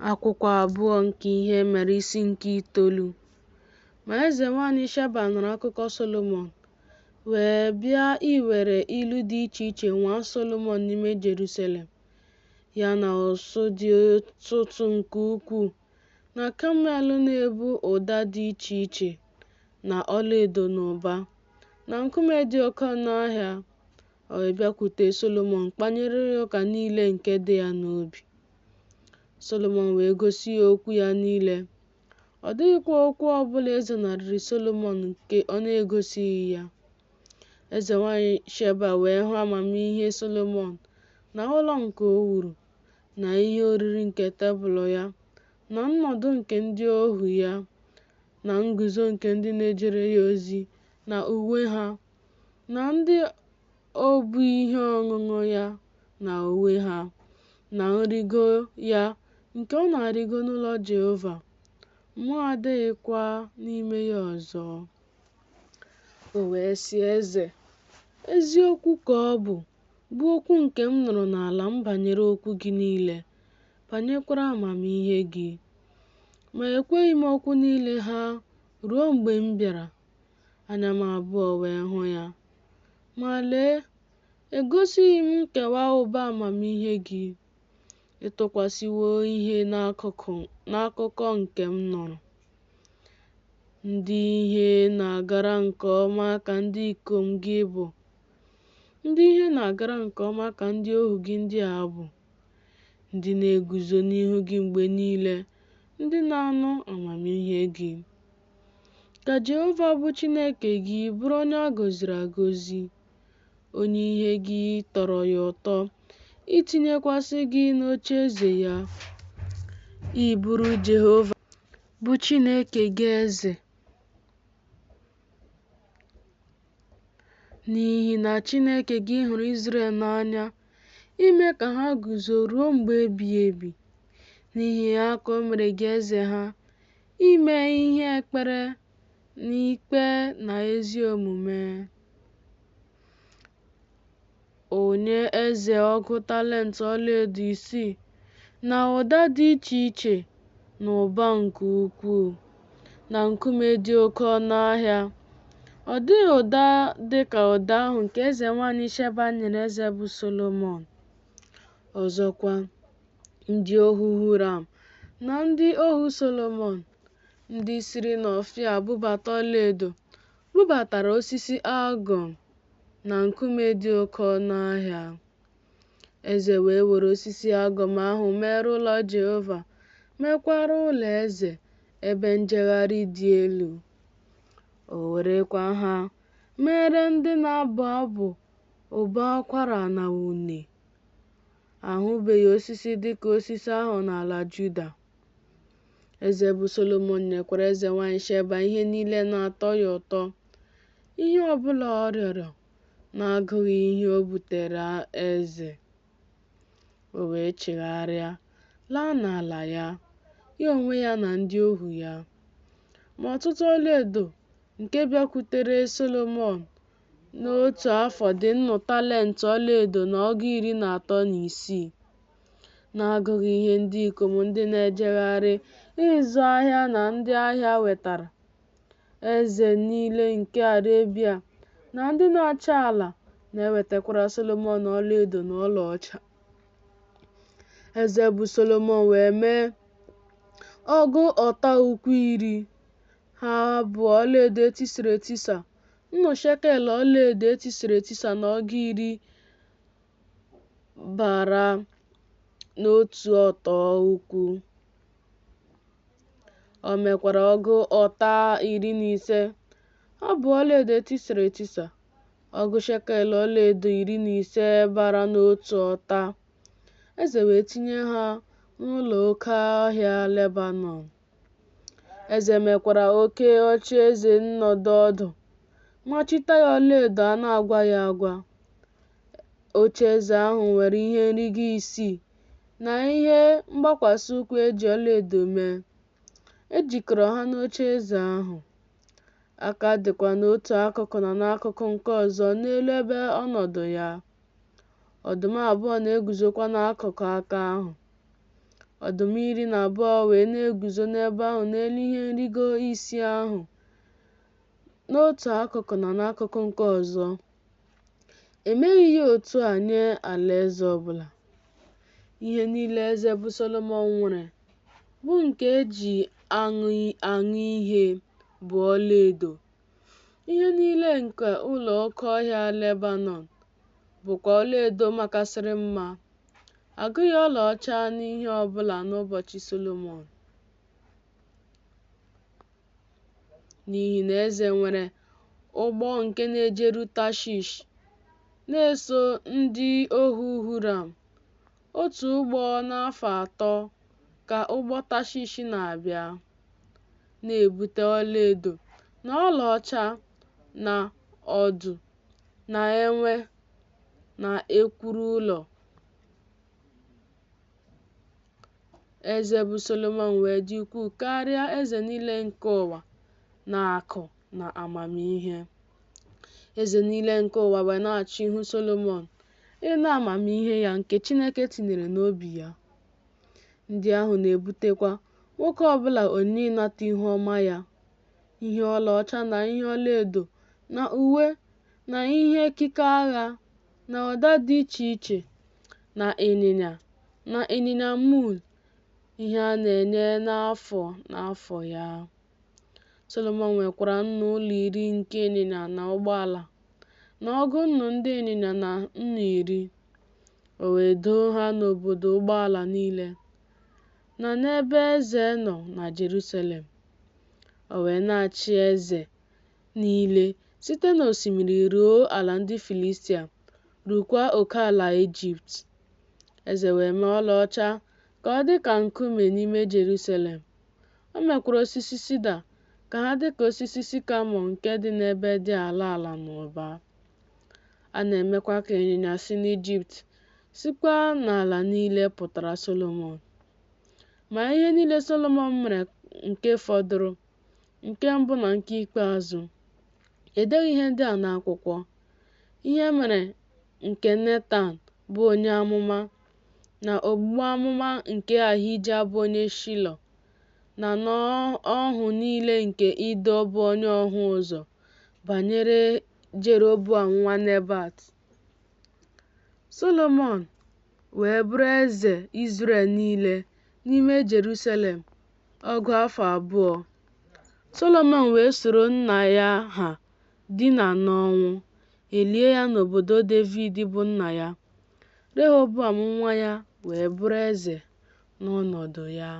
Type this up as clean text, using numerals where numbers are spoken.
Akwụkwọ abụọ nke Ihe Mere isi nke itoolu. Ma eze nwanyị Sheba nụrụ akụkọ Solomọn, wee bịa iwere ilu dị iche iche nwaa Solomọn n'ime Jerusalem, ya na ụsụ dị ọtụtụ nke ukwuu, na kamel na-ebu ụda dị iche iche, na ọlaedo n'ụba, na nkume dị oke ọnụ ahịa. O wee bịakwute Solomọn kpanyere ya ụka niile nke dị ya n'obi. Solomọn wee gosi ya okwu ya niile. Ọ dịghịkwa okwu ọ bụla e zonarịrị Solomọn nke ọ na-egosighị ya. Eze nwanyị Sheba wee hụ amamihe Solomọn na ụlọ nke o wuru, na ihe oriri nke tebụl ya, na nnọdụ nke ndị ohu ya, na nguzo nke ndị na-ejere ya ozi, na uwe ha, na ndị obu ihe ọṅụṅụ ya, na uwe ha, na nrigo ya nke ọ na-arịgo n'ụlọ Jehova, mmụọ adịghịkwa n'ime ya ọzọ. O wee sị eze, Eziokwu ka ọ bụ, bụ okwu nke m nụrụ n'ala m banyere okwu gị niile, banyekwara amamihe gị. Ma ekweghị m okwu niile ha ruo mgbe m bịara, anya m abụọ wee hụ ya. Ma lee, egosighị m nkewa ụba amamihe gị. Ị tụkwasịwo ihe n'akụkọ nke m nụrụ. Ndị ihe na-agara nke ọma ka ndị ikom gị bụ, ndị ihe na-agara nke ọma ka ndị ohu gị ndị a bụ, ndị na-eguzo n'ihu gị mgbe niile, ndị na-anụ amamihe gị. Ka Jehova bụ Chineke gị bụrụ onye a gọziri agọzi, onye ihe gị tọrọ ya ụtọ itinyekwasị gị n'ocheeze ya, ịbụrụ Jehova bụ Chineke gị eze. N'ihi na Chineke gị hụrụ Izrel n'anya, ime ka ha guzo ruo mgbe ebighị ebi. N'ihi ya ka o mere gị eze ha, ime ihe ekpere n'ikpe na ezi omume. O nye eze ọgụ talent ọlaedo isii na ụda dị iche iche n'ụba nke ukwuu, na nkume dị oke ọnụ ahịa. Ọ dịghị ụda dị ka ụda ahụ nke eze nwanyị Sheba nyere eze bụ Solomọn. Ọzọkwa, ndị ohu Huram na ndị ohu Solomọn, ndị siri n'Ọfịa bubata ọlaedo, bubatara osisi algum na nkume dị oke ọnụ ahịa. Eze wee were osisi algum ahụ meere ụlọ Jehova, meekwara ụlọ eze ebe njegharị dị elu. O werekwa ha meere ndị na-abụ abụ ụbọ akwara na une. A hụbeghị osisi dị ka osisi ahụ n'ala Juda. Eze bụ Solomọn nyekwara eze nwanyị Sheba ihe niile na-atọ ya ụtọ, ihe ọ bụla ọ rịọrọ, na-agụghị ihe o buteere eze. O wee chigharịa laa n'ala ya, ya onwe ya na ndị ohu ya. Ma ọtụtụ ọlaedo nke bịakwutere Solomọn n'otu afọ dị nnụ talent ọlaedo na ọgụ iri na atọ na isii, na-agụghị ihe ndị ikom ndị na-ejegharị ịzụ ahịa na ndị ahịa wetara. Eze niile nke Arebia na ndị na-achị ala na-ewetakwara Solomọn ọlaedo na ọlaọcha. Eze bụ Solomọn wee mee ọgụ ọta ukwu iri. Ha bụ ọlaedo e tisara etisa, nnụ shekel ọlaedo e tisara etisa na ọgụ iri bara n'otu ọta ukwu. O mekwara ọgụ ọta 15. Ha bụ ọlaedo e tisara etisa, ọgụ shekel ọlaedo 15 bara n'otu ọta. Eze wee tinye ha n'ụlọ oke ọhịa Lebanọn. Eze mekwara oke ocheeze nnọdụ ọdụ, machite ya ọlaedo a na-agwaghị agwa. Ocheeze ahụ nwere ihe nrigo isii na ihe mgbakwasị ụkwụ e ji ọlaedo mee. E jikọrọ ha n'ocheeze ahụ. Aka dịkwa n'otu akụkụ na n'akụkụ nke ọzọ n'elu ebe ọnọdụ ya. Ọdụm abụọ na-eguzokwa n'akụkụ aka ahụ. Ọdụm 12 wee na-eguzo n'ebe ahụ n'elu ihe nrigo isii ahụ, n'otu akụkụ na n'akụkụ nke ọzọ. E meghị ya otu a nye alaeze ọbụla. Ihe niile eze bụ Solomọn nwere, bụ nke e ji aṅụ ihe, bụ ọlaedo. Ihe niile nke ụlọ oke ọhịa Lebanọn bụkwa ọlaedo makasịrị mma. A gụghị ọlaọcha n'ihe ọbụla n'ụbọchị Solomọn. N'ihi na eze nwere ụgbọ nke na-ejeru Tashish, na-eso ndị ohu Huram. Otu ụgbọ n'afọ atọ ka ụgbọ Tashish na-abịa, na-ebute ọlaedo na ọlaọcha na ọdụ na enwe na ekwuru ụlọ. Eze bụ Solomọn wee dị ukwuu karịa eze niile nke ụwa na akụ na amamihe. Eze niile nke ụwa wee na-achọ ihu Solomọn, ịnụ amamihe ya nke Chineke tinyere n'obi ya. Ndị ahụ na-ebutekwa nwoke ọbụla onyinye ịnata ihu ọma ya, ihe ọlaọcha na ihe ọlaedo na uwe na ihe ekike agha na ụda dị iche iche na ịnyịnya na ịnyịnya mul, ihe a na-enye n'afọ n'afọ ya. Solomọn nwekwara nnu ụlọ iri nke ịnyịnya na ụgbọala, na ọgụ nnu ndị ịnyịnya na nnu iri. O wee doo ha n'obodo ụgbọala niile, na n'ebe eze nọ na Jerusalem. O wee na-achị eze niile site n'osimiri ruo ala ndị Filistia, ruokwa oke ala Ijipt. Eze wee mee ọlaọcha ka ọ dị ka nkume n'ime Jerusalem. O mekwara osisi sida ka ha dị ka osisi sikamọ nke dị n'ebe dị ala ala n'ụba. A na-emekwa ka ịnyịnya si n'Ijipt sikwa n'ala niile pụtara Solomọn. Ma ihe niile Solomọn mere nke fọdụrụ, nke mbụ na nke ikpeazụ, e deghị ihe ndị a n'akwụkwọ ihe mere nke Netan bụ onye amụma, na obubu amụma nke Ahija bụ onye Shilo, na n'ọhụ niile nke Ido bụ onye ọhụ ụzọ banyere Jeroboam nwa Nebat. Solomọn wee bụrụ eze Izrel niile n'ime Jerusalem ọgụ afọ abụọ. Solomọn wee soro nna ya ha dina n'ọnwụ, e lie ya n'obodo Devid bụ nna ya. Rehoboam nwa ya wee bụrụ eze n'ọnọdụ ya.